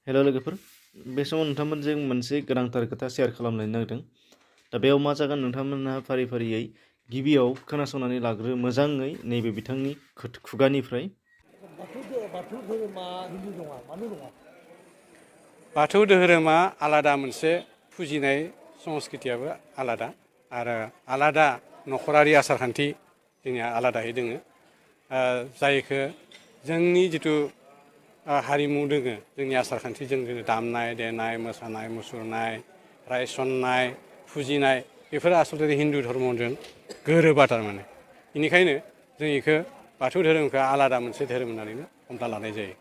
हेल' लोगोफोर बे समाव नोंथांमोनजों मोनसे गोनांथार खोथा शेयार खालामनो नागिरदों दा बेयाव मा जागोन नोंथांमोनहा फारि फारियै गिबियाव खोनासंनानै लाग्रो मोजाङै नैबे बिथांनि खुगानिफ्राय बाथौ धोरोमा हिन्दु नङा मानो नङा बाथौ धोरोमा आलादा मोनसे फुजिनाय संस्कृतियाबो आलादा आरो आलादा नखरारि आसारखान्थि जोंनिया आलादायै दोङो जायखौ जोंनि जिथु हारिमु दोङो जोंनि आसारखान्थिजों जोङो दामनाय देनाय मोसानाय मुसुरनाय रायसननाय फुजिनाय बेफोर आसलथे हिन्दु धर्मजों गोरोबा थारमाने बेनिखायनो जों बेखौ बाथौ धोरोमखौ आलादा मोनसे धोरोम होननानैनो हमना लानाय जायो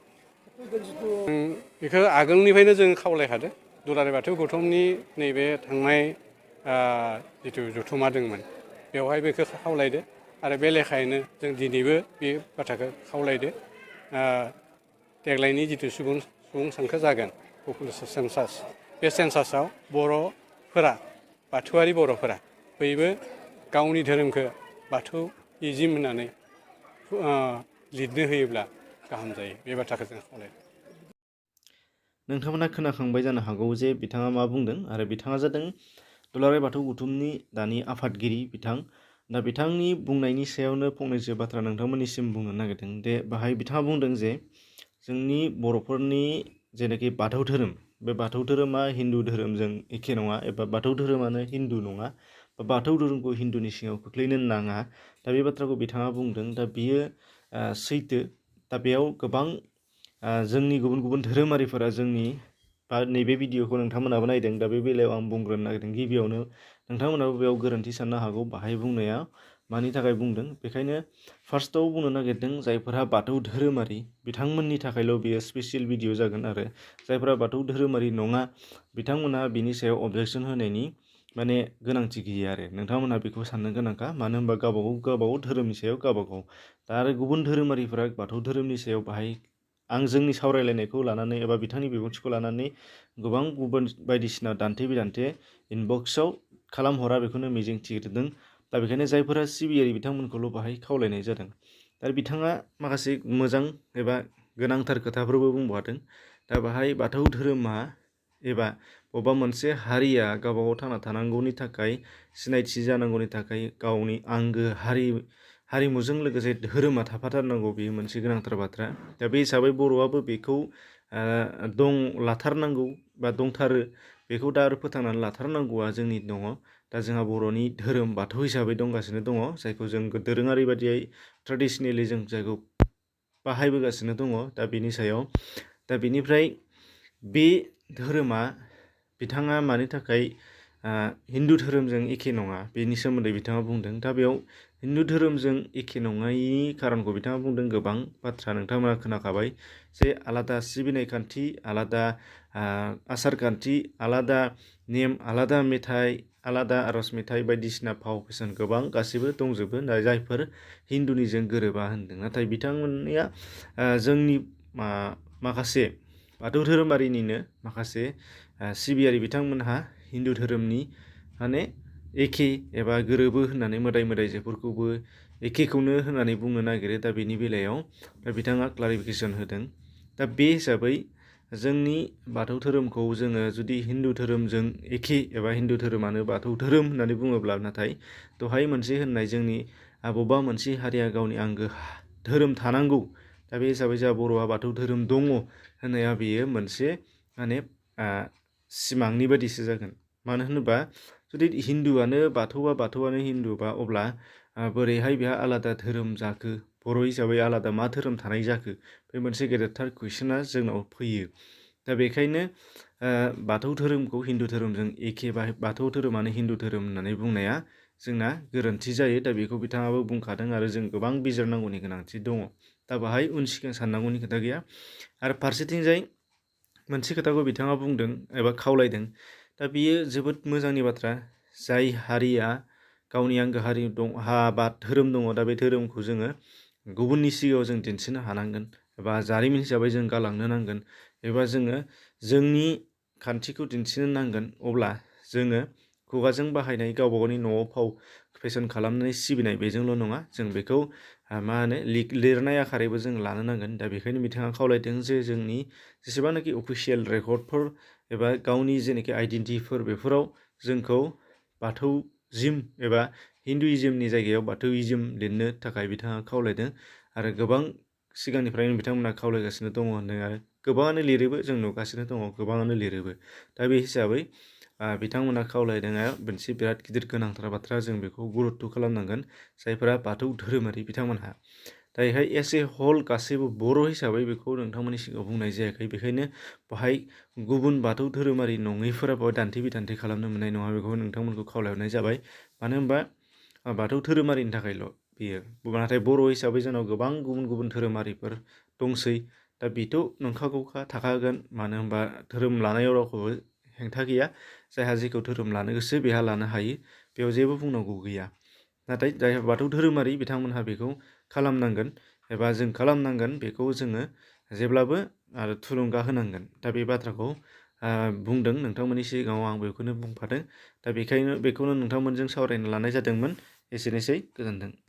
बेखौ आगोलनिफ्रायनो जों खावलायखादों दुलाराय बाथौ गौथुमनि नैबे थांनाय जिथु जथुमा दंमोन बेवहाय बेखौ खावलायदो आरो बे लेखायैनो जों दिनैबो बे बाथ्राखौ खावलायदो देग्लायनि जिथु सुबुं सानखो जागोन पपुलेसन सेन्सास बे सेन्सासाव बर'फोरा बाथौआरि बर'फोरा बयबो गावनि धोरोमखौ बाथौइजिम होननानै लिरनो होयोब्ला गाहाम जायो बे बाथ्राखौ जों खावलायदों। नोंथांमोना खोनाखांबाय जानो हागौ जे बिथाङा मा बुंदों आरो बिथाङा जादों दुलाराय बाथौ गौथुमनि दानि आफादगिरि बिथां दा बिथांनि बुंनायनि सायावनो फंनैसो बाथ्रा नोंथांमोननिसिम बुंनो नागिरदों दे बाहाय बिथाङा बुंदों जे जोंनि बर'फोरनि जेनाखि बाथौ धोरोम बे बाथौ धोरोमा हिन्दु धोरोमजों एखे नङा एबा बाथौ धोरोमानो हिन्दु नङा बा बाथौ धोरोमखौ हिन्दुनि सिङाव खोख्लैनो नाङा दा बे बाथ्राखौ बिथाङा बुंदों दा बियो सैथो दा बेयाव गोबां जोंनि गुबुन गुबुन धोरोमारिफोरा जोंनि बा नैबे भिडिअखौ नोंथांमोनाबो नायदों दा बे बेलायाव आं बुंग्रोनो नागिरदों गिबियावनो नोंथांमोनाबो बेयाव गोरोन्थि साननो हागौ बाहाय बुंनाया मानि थाखाय बुंदों बेखायनो फार्स्टआव बुंनो नागिरदों जायफोरा बाथौ धोरोमारि बिथांमोननि थाखायल' बेयो स्पेसियेल भिडिअ जागोन आरो जायफोरा बाथौ धोरोमारि नङा बिथांमोनहा बिनि सायाव अबजेक्सन होनायनि माने गोनांथि गैया आरो नोंथांमोनहा बेखौ साननो गोनांखा मानो होनबा गावबागाव धोरोमनि सायाव गावबागाव दा आरो गुबुन धोरोमारिफोरा बाथौ धोरोमनि सायाव बाहाय आं जोंनि सावरायलायनायखौ लानानै एबा बिथांनि बिबुंथिखौ लानानै गोबां गुबुन बायदिसिना दान्थे बिदान्थे इनबक्सआव खालामहरा बेखौनो मिजिंथिग्रोदों दा बेखायनो जायफोरा सिबियारि बिथांमोनखौल' बाहाय खावलायनाय जादों दा बिथाङा माखासे मोजां एबा गोनांथार खोथाफोरबो बुंबावदों दा बाहाय बाथौ धोरोमा एबा बबेबा मोनसे हारिया गावबागाव थांना थानांगौनि थाखाय सिनायथि जानांगौनि थाखाय गावनि आंगो हारिमुजों लोगोसे धोरोमा थाफाथारनांगौ बेयो मोनसे गोनांथार बाथ्रा दा बे हिसाबै बर'आबो बेखौ लाथारनांगौ बा दंथारो बेखौ दा आरो फोथांनानै लाथारनांगौआ जोंनि दङ दा जोंहा बर'नि धोरोम बाथौ हिसाबै दंगासिनो दङ जायखौ जों दोरोङारि बादियै ट्रेडिसनेलि जों जायखौ बाहायबोगासिनो दङ दा बेनि सायाव दा बेनिफ्राय बे धोरोमा बिथाङा मानि थाखाय हिन्दु धोरोमजों एखे नङा बेनि सोमोन्दै बिथाङा बुंदों दा बेयाव हिन्दु धोरोमजों एखे नङैनि खारनखौ बिथाङा बुंदों गोबां बाथ्रा नोंथांमोना खोनाखाबाय जे आलादा सिबिनाय खान्थि आलादा आसार खान्थि आलादा नेम आलादा मेथाइ आलादा आर'ज मेथाइ बायदिसिना फाव फेसन गोबां गासैबो दंजोबो दा जायफोर हिन्दुनिजों गोरोबा होनदों नाथाय बिथांमोननिया जोंनि माखासे बाथौ धोरोमारिनिनो माखासे सिबियारि बिथांमोनहा हिन्दु धोरोमनि माने एखे एबा गोरोबो होननानै मोदाय मोदायजोफोरखौबो एखेखौनो होननानै बुंनो नागिरो दा बेनि बेलायाव दा बिथाङा क्लारिफिकेसन होदों दा बे हिसाबै जोंनि बाथौ धोरोमखौ जोङो जुदि हिन्दु धोरोमजों एखे एबा हिन्दु धोरोमानो बाथौ धोरोम होननानै बुङोब्ला नाथाय दहाय मोनसे होननाय जोंनि बबेबा मोनसे हारिया गावनि आंगो धोरोम थानांगौ दा बे हिसाबै जोंहा बर'आ बाथौ धोरोम दङ होननाया बेयो मोनसे माने सिमांनि बादिसो जागोन मानो होनोबा जुदि हिन्दुआनो बाथौआनो हिन्दुबा अब्ला बोरैहाय बेहा आलादा धोरोम जाखो बर' हिसाबै आलादा मा धोरोम थानाय जाखो बे मोनसे गेदेरथार कुइसना जोंनाव फैयो दा बेखायनो बाथौ धोरोमखौ हिन्दु धोरोमजों एखे बाथौ धोरोमानो हिन्दु धोरोम होननानै बुंनाया जोंना गोरोन्थि जायो दा बेखौ बिथाङाबो बुंखादों आरो जों गोबां बिजिरनांगौनि गोनांथि दङ दा बाहाय उन सिगां साननांगौनि खोथा गैया आरो फारसेथिंजाय मोनसे खोथाखौ बिथाङा बुंदों एबा खावलायदों दा बियो जोबोद मोजांनि बाथ्रा जाय हारिया गावनि आंगो हारि दं बा धोरोम दङ दा बे धोरोमखौ जोङो गुबुननि सिगाङाव जों दिन्थिनो हानांगोन एबा जारिमिन हिसाबै जों गालांनो नांगोन एबा जोङो जोंनि खान्थिखौ दिन्थिनो नांगोन अब्ला जोङो खुगाजों बाहायनाय गावबा गावनि न'आव फाव फेसन खालामनानै सिबिनाय बेजोंल' नङा जों बेखौ मा होनो लिरनाय आखारैबो जों लानो नांगोन। दा बेखायनो बिथाङा खावलायदों जे जोंनि जेसेबांनाखि अफिसियेल रेकर्डफोर एबा गावनि जेनाखि आइडेन्टिटिफोर बेफोराव जोंखौ बाथौजिम एबा हिन्दुइजिमनि जायगायाव बाथौइजिम लिरनो थाखाय बिथाङा खावलायदों आरो गोबां सिगांनिफ्रायनो बिथांमोना खावलायगासिनो दङ होनदों आरो गोबाङानो लिरोबो जों नुगासिनो दङ गोबाङानो लिरोबो। दा बे हिसाबै बिथांमोना खावलायनाया मोनसे बिराद गिदिर गोनांथार बाथ्रा जों बेखौ गुरुत्थ' खालामनांगोन जायफोरा बाथौ धोरोमारि बिथांमोनहा। दायोहाय एस ए हल गासैबो बर' हिसाबै बेखौ नोंथांमोननि सिगाङाव बुंनाय जायाखै बेखायनो बाहाय गुबुन बाथौ धोरोमारि नङैफोरा बाहाय दान्थे बिदान्थे खालामनो मोननाय नङा बेखौ नोंथांमोनखौ खावलायहरनाय जाबाय। मानो होनबा बाथौ धोरोमारिनि थाखायल' बियो नाथाय बर' हिसाबै जोंनाव गोबां गुबुन गुबुन धोरोमारिफोर दंसै। दा बेथ' नंखागौखा थाखागोन मानो होनबा धोरोम लानायाव रावखौबो हेंथा गैया जायहा जेखौ धोरोम लानो गोसो बेहा लानो हायो बेयाव जेबो बुंनांगौ गैया। नाथाय जाय बाथौ धोरोमारि बिथांमोनहा बेखौ खालामनांगोन एबा जों खालामनांगोन बेखौ जोङो जेब्लाबो आरो थुलुंगा होनांगोन। दा बे बाथ्राखौ बुंदों नोंथांमोननि सिगाङाव आं बेखौनो बुंफादों। दा बेखायनो बेखौनो नोंथांमोनजों सावरायनो लानाय जादोंमोन। एसेनोसै गोजोन्थों।